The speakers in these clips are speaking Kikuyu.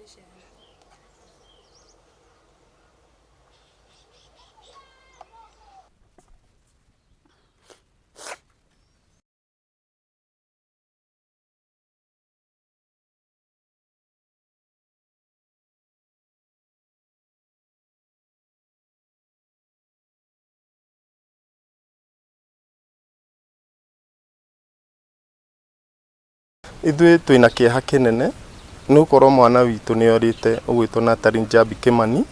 Nĩ ciana. Ithuĩ twĩna kĩeha kĩnene nĩ gũkorwo mwana witũ nĩ orĩte ũgwĩtwo Natalie Njambi Kĩmani.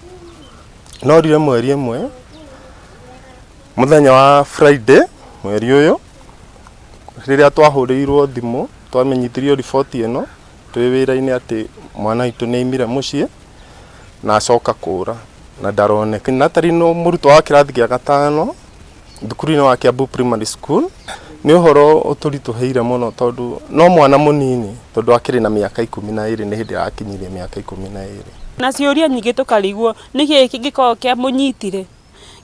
Na orire mweri ĩmwe mũthenya wa Friday mweri ũyũ, rĩrĩa twahũrĩirwo thimũ twamenyithirio riboti ĩno twĩ wĩra-inĩ atĩ mwana witũ nĩ aimire mũciĩ na acoka kũra na ndaroneka. Natalie nĩ mũrutwo wa kĩrathi gĩa gatano thukuru-inĩ wa Kiambu Primary School. Nĩ ũhoro ũtũritũhĩire mũno tondũ no mwana mũnini tondũ akĩrĩ na mĩaka 12, nĩ hĩndĩ arakinyirie mĩaka 12. Na ciũria nyingĩ tũkarigwo nĩkĩĩ kĩngĩkorwo kĩamũnyitire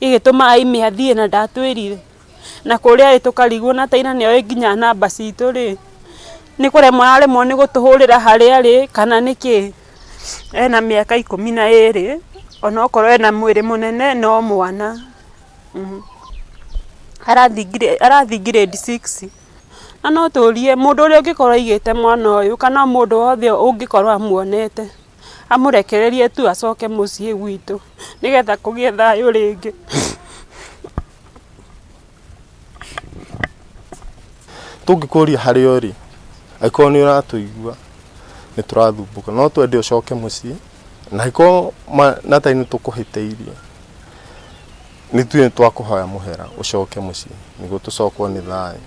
gĩgĩtũma aime athiĩ na ndatwĩrire. Na kũrĩa arĩ tũkarigwo na taira nĩoĩ nginya namba citũ rĩ, nĩ kũremwo araremwo nĩ gũtũhũrĩra harĩa arĩ kana nĩkĩ. Ena mĩaka 12 onokorwo ena mwĩrĩ mũnene no mwana. Arathiĩ grade six. Na no tũrie mũndũ ũrĩa ũngĩkorwo aigĩte mwana ũyũ kana mũndũ wothe ũngĩkorwo amuonete, amũrekererie tu acoke mũciĩ gwitũ nĩgetha kũgĩe thayũ rĩngĩ. Tũngĩkũria harĩa ũrĩ, angĩkorwo nĩ ũratũigua nĩ tũrathumbũka, no twende ũcoke mũciĩ, na angĩkorwo Natalie nĩ tũkũhĩtĩirie, nĩ ithuĩ nĩ twakũhoya mũhera ũcoke mũciĩ nĩguo tũcokwo nĩ thayũ.